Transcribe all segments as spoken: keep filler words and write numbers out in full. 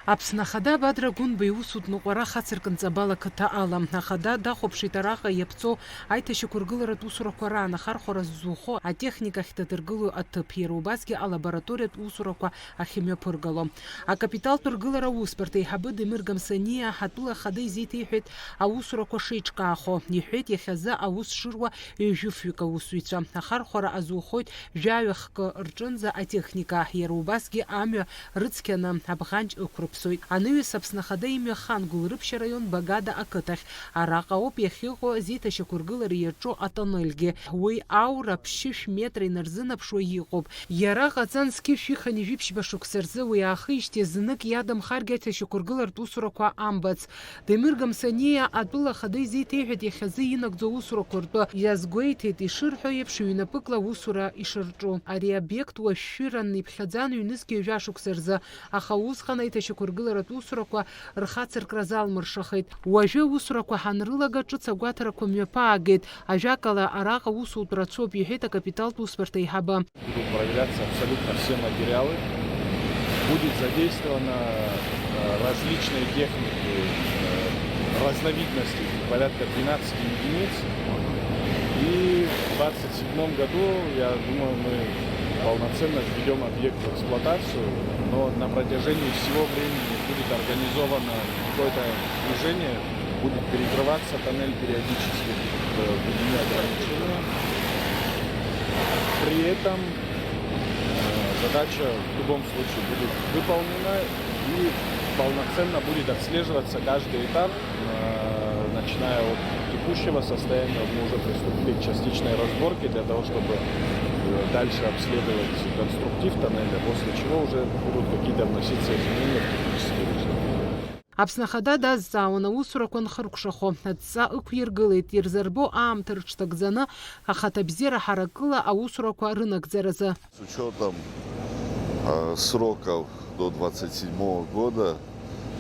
Аԥсны Ахада Бадра Гәынба иусутә ныҟәара Хацыркынҵабал ақыҭа ала. Ахада дахәаԥшит араҟа иаԥҵоу аиҭашьақәыргыларатә усурақәа раан ахархәара ззухо атехника ахьҭадыргылоу аҭыԥ, иара убасгьы алабораториатә усурақәа ахьымҩаԥыргало. Акапиталтә ргылара аусбарҭа аиҳабы Демир Гамсаниа атәыла ахада изеиҭеиҳәеит аусурақәа шеиҿкаахо. Иҳәеит, иахьазы аус шыруа ҩажәи фҩык аусзуҩцәа. Ахархәара азухоит жәаҩа хкы рҿынӡа атехника, иара убасгьы амҩа рыцқьаны абӷанҷ ықәрыԥсоит. Анаҩс Аԥсны Ахада имҩахан Гәылрыԥшь араион Багада ақыҭахь. Араҟа ауп иахьыҟоу азеиҭашьақәыргылара иаҿу атоннельгьы. Уи аура ԥшьышә метра инарзынаԥшуа иҟоуп. Иара ҟаҵан зқьышә ихынҩажәи ԥшьба шықәса рзы, уи аахижьҭеи знык иадамхаргьы аиҭашьақәыргылартә усурақәа амбац. Демир Гамсаниа атәыла ахада изеиҭеиҳәеит иахьазы инагӡоу аусурақәа ртәы. Иазгәеиҭеит, ишырҳәо еиԥш, ҩнапыкла аусура ишырҿу. Ари аобиект уашәшәыран иԥхьаӡан ҩнызқьи жәа шықәса рзы, аха усҟан аиҭашьақәыргыларатә усурақәа рхацыркра залмыршахеит. Уажәы аусурақәа ҳанрылага, ҿыц агәаҭарақәа мҩаԥаагеит. Ажәакала, араҟа усутә рацәоуп, иҳәеит акапиталтә усбарҭа аиҳабы. Будут проверяться абсолютно все материалы. Будет задействовано, э, различные техники, э, разновидностей, порядка двенадцать единиц. И в двадцать седьмом году, я думаю, мы полноценно введём объект в эксплуатацию, но на протяжении всего времени будет организовано какое-то движение, будет перекрываться тоннель периодически, э, введены ограничения. При этом, э, задача в любом случае будет выполнена и полноценно будет отслеживаться каждый этап, э, начиная от текущего состояния. Мы уже приступили к частичной разборке для того, чтобы, э, дальше обследовать конструктив тоннеля, после чего уже будут какие-то вноситься изменения в технические решения. Аԥсны Ахада дазҵаауан аусурақәа анхыркәшахо, адҵа ықәиргылеит ирзырбо аамҭа рыҽҭагӡаны ахаҭабзиара ҳаракыла аусурақәа рынагӡаразы. С учётом, э, сроков до двадцать седьмого года,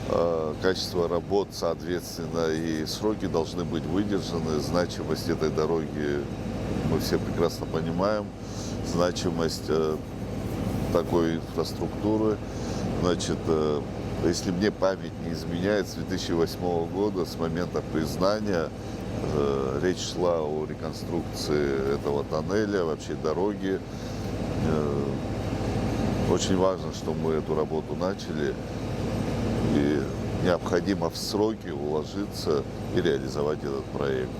э, качество работ, соответственно, и сроки должны быть выдержаны. Значимость этой дороги мы все прекрасно понимаем. Значимость, э, такой инфраструктуры. Значит, э, если мне память не изменяет, с две тысячи восьмого года, с момента признания, э, речь шла о реконструкции этого тоннеля, вообще дороги. Э, очень важно, что мы эту работу начали, и необходимо в сроки уложиться и реализовать этот проект.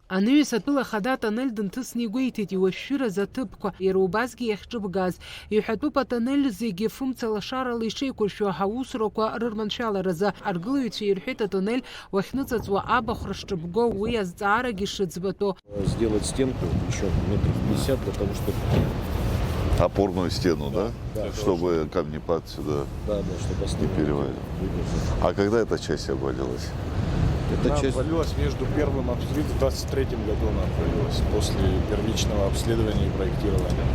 Анаҩс атәыла ахада атоннель дынҭысны игәеиҭеит иуашәшәыразы аҭыԥқәа, иара убасгьы иахьҿыбгаз. Иҳәатәуп, атоннель зегьы фымца лашарала ишеиқәыршәо, аусурақәа рырманшәаларазы. Аргылаҩцәа ирҳәеит, атоннель уахьныҵыҵуа абахәра шҿыбго, уи азҵаарагьы шыӡбатәу. Сделать стенку ещё метров пятьдесят для того, чтобы Опорную стену, да? Да, чтобы камнепад сюда Да, да, чтобы не остановить, перевалил. Выдержать. А когда эта часть обвалилась? Эта Она часть обвалилась между первым обстрелом, в двадцать третьем году она обвалилась, после первичного обследования и проектирования.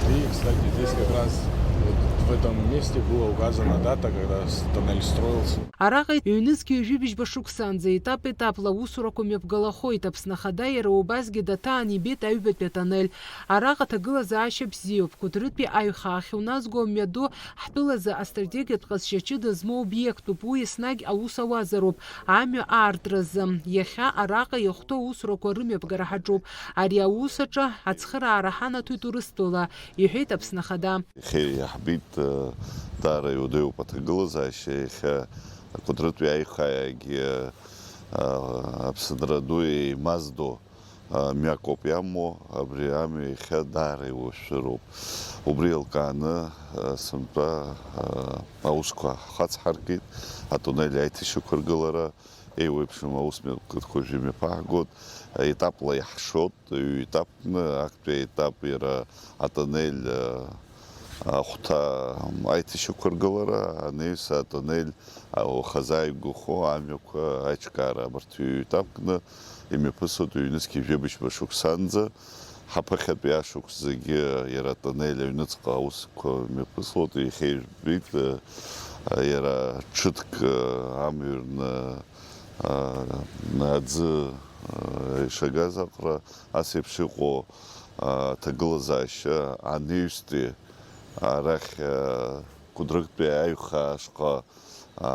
И, кстати, здесь как раз вот в этом месте была указана дата, когда с-, тоннель строился. Араҟа ҩнызқь ҩажәи быжьба шықәсаанӡа етап-етапла аусурақәа мҩаԥгалахоит. Аԥсны Ахада иара убасгьы даҭаан ибеит аҩбатәи атоннель. Араҟа аҭагылазаашьа бзиоуп. Кәыдрытәи аҩхаа ахьуназго амҩаду ҳтәылазы астратегиатә ҟазшьа ҷыда змоу обиектуп. Уи еснагь аус ауазароуп амҩа аартразы. Иахьа араҟа иахәҭоу аусурақәа рымҩаԥгара ҳаҿуп. Ари аус аҿы ацхыраара ҳанаҭоит Урыстәыла, иҳәеит Аԥсны Ахада. Иахьа иаҳбеит, э, даара иуадаҩуп аҭагылазаашьа, иахьа акәыдрытәи аихааигьы, э, Аԥсынра ду еимаздо, э, мҩакоуп иамоу, абри амҩа иахьа даара иуашәшәыроуп. Убри еилкааны, э, сынтәа, э, аусқәа ҳхацҳаркит, атуннель аиҭашьақәыргылара, еиуеиԥшым аус мҩаԥгатәқәа жәимҩаԥаҳгоит, етапла иаҳшоит, ҩ-етапкны, актәи аетап иара атоннель, ахәҭа аиҭашьақәыргылара, анаҩс атоннель, уаха зааигәахо амҩақәа аиҿкаара, абарҭ ҩ-етапкны имҩаԥысуеит ҩнызқь жәибжьба шықәсанӡа. Ҳаԥыхьатәи ашықәс зегьы иара атоннель аҩныҵҟа аусқәа мҩаԥысуеит, иахьа ижәбеит, иара ҽыҭк амҩа рны, аӡы ишагаз аҟара, ас еиԥш иҟоу аҭагылазаашьа анаҩстәи арахь Кәыдрыктәи аиҩхаа ашҟа, а,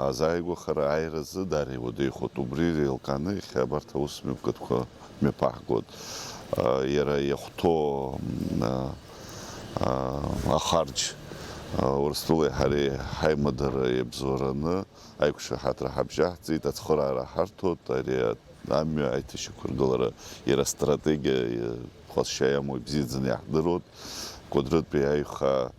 азааигәахара ааиразы дара иуадаҩхоит. Убри еилкааны иахьа абарҭ аусмҩаԥгатәқәа мҩаԥаҳгоит. А, иара иахәҭоу, м, а, а, ахарџь, а, Урыстәылеи ҳареи ҳаимадара иабзоураны аиқәшаҳаҭра ҳабжьаҳҵеит, ацхыраара ҳарҭоит, ари амҩа аиҭашьақәыргылара иара астратегиа, иа-, ҟазшьа иамоу ибзиаӡаны иаҳдыруеит. Кәыдрытәи аиҩхаа,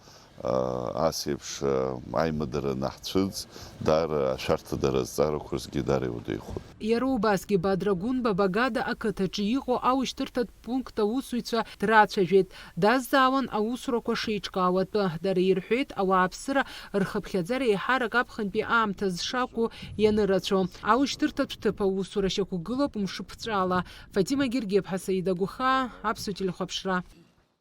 ас еиԥш, а, аимадара анаҳцәыӡ, даара ашәарҭадара азҵаарақәа рзгьы даара иуадаҩхоит. Иара убасгьы Бадра Гәынба Багада ақыҭаҿы иҟоу аушьҭырҭатә пункт аусзуҩцәа драцәажәеит. Дазҵаауан аусурақәа шеиҿкаау атәы. Дара ирҳәеит, ауааԥсыра рхыԥхьаӡара еиҳарак аԥхынтәи аамҭа зшакәу ианырацәоу. Аушьҭырҭатә ҭыԥ аусура шьақәгылоуп мшыԥҵәала. Фатима Гергиаԥҳа, Саида Гәхаа, Аԥсуа телехәаԥшра.